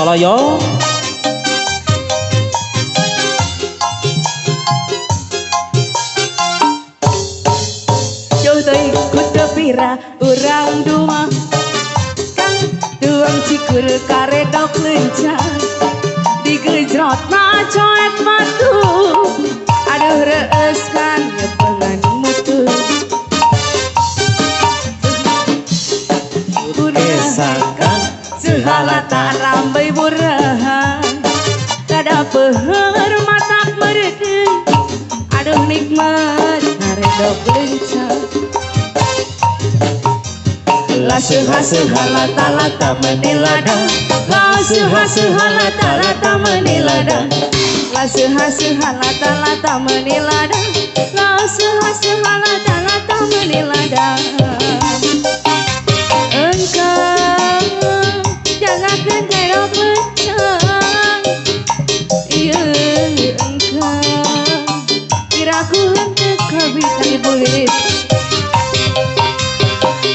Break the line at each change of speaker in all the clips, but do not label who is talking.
Soloyo.
Jauh teuing ku teu pira urang dua kang tuang cikur karedok lencang digejrotna coet batu aduh reueus kan nyepengan mutu
Esangkan
sehalata rambai burahan kada peuheur matak meureun aduh nikmat karedok lencang la seha seha lata lata menilada la seha seha lata lata menilada la seha seha lata lata menilada la seha seha lata lata menilada engkau jangan karedok lencang ieu engkau piraku henteu kabita ibu lilis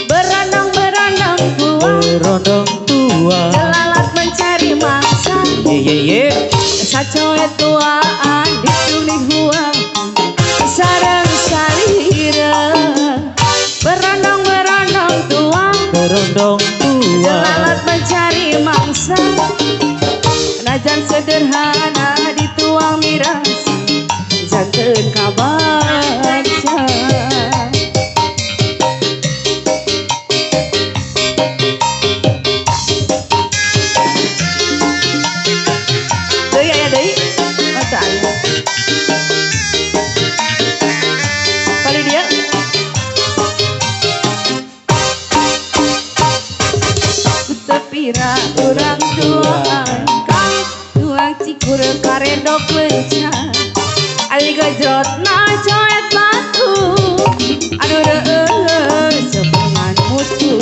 berandang-berandang tua
berondong tua
jelalat mencari mangsa
ye ye ye
sacoet tuaan dituli huang sareng salira berandang-berandang tua
berondong tua
jelalat mencari mangsa najan sederhana dituang miras janten kabaca. Deui aya deui? Oh teu aya. Palih dieu. Teu pira urang tuaan kang tuang cikur karedok lencang ari gejrotna coet batu aduh reueus sepengan mutu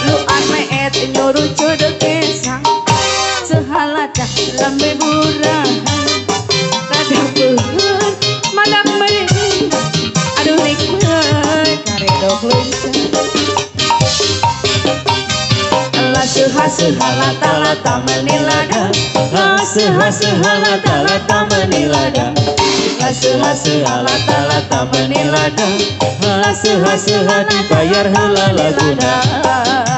luar meet nyuruh codek kesang sehalata lambe burahan rada peuheur madak meureun aduh nikmat karedok lencang la seha seha lata lata menilada la seha seha lata lata menilada la seha seha lata lata menilada
la seha seha dibayar heula laguna.